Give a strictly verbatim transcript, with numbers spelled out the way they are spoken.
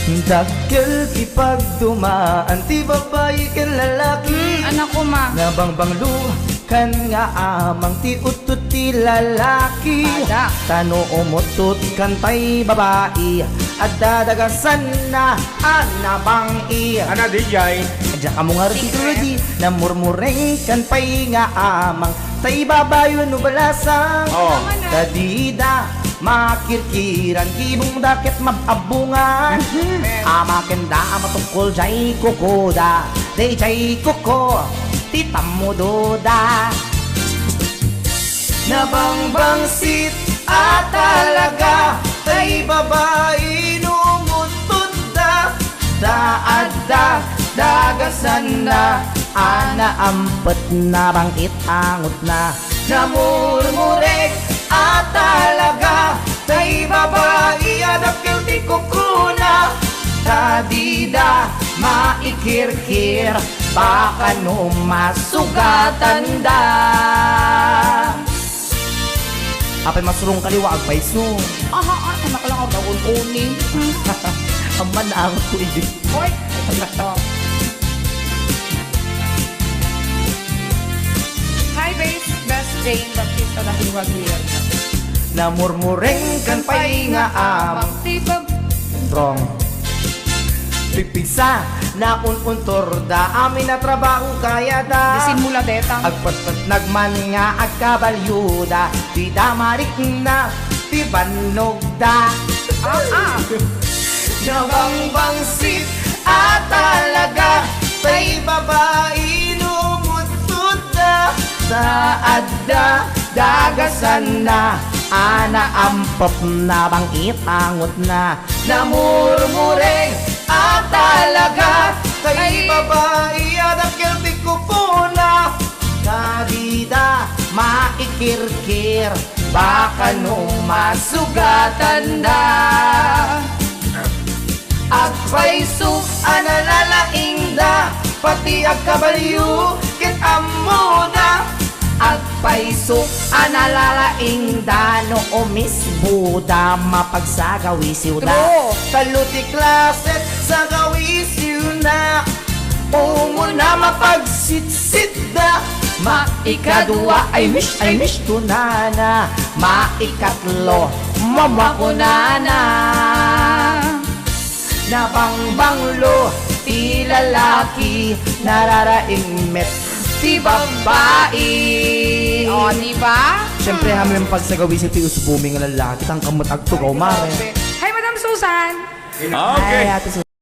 Dakkel ti pagdumaan ti babai ken lalaki. Hmm, anak ko, ma. Nabangbanglo kan nga amang ti uttot ti lalaki. Ada. Ta no umuttot kan tay babai, adda dagasanna a nabang-i. Ana, D J? Diak ammo ngarud ti Secret. Tuloy di namurmureng kan pay nga amang tay babai wenno balasang. Oh. Ta dida makirkiran, ibongda ket mab-abbungan. Mhm. Amakenda a matungkol jay kukoda, dayjay kuko ti tammudoda. Nabangbangsit a talaga tay babai no umuttotda, ta adda dagasanna a naampetna bang-it angotna. Namurmureg a talaga tay babai a dakkel ti kukuna, ta dida maikirkir baka no masugatanda. Apay masurong kaliwa, agpayso. Aha, ah, anak lang ang bagon uni. Amman na ang kuibig. Hoy! Hi, bes. Best Jane Baptista na hiwag niya. Namurmureng kan pay nga amang. Ti bab- Wrong. Pipigsa, naun-untorda, amin a trabaho kayada. Disin mula detang. Agpatpatnag man nga agkabalyoda, ti damarikna, ti bannogda. Ah, ah. Nabangbangsit a talaga, tay babai no umuttotda, ta adda dagasanna a naampepna bang-it angotna. Namurmureng a talaga, tay babai a dakkel ti kukuna, ta dida maikirkir baka no masugatanda. Agpayso a nalalaingda, pati agkabalyo ket ammoda. Agpayso a nalalaingda, no umisboda, mapagsagawisiwda. True. Tallo ti klase ti sagawisiwna. Umuna, mapagsitsitda. Maikadua, "I wish, I wish," kunana. Maikatlo, "Mama," kunana. Nabangbanglo ti lalaki, nararaing met ti babbai. O, di ba? Siyempre, hmm, amin pagsagawisi ti usbumi nga lalaki, tangkam met agtugaw, mare. Grabe. Hi, Madam Susan. Okay. Hi, Ate Susan.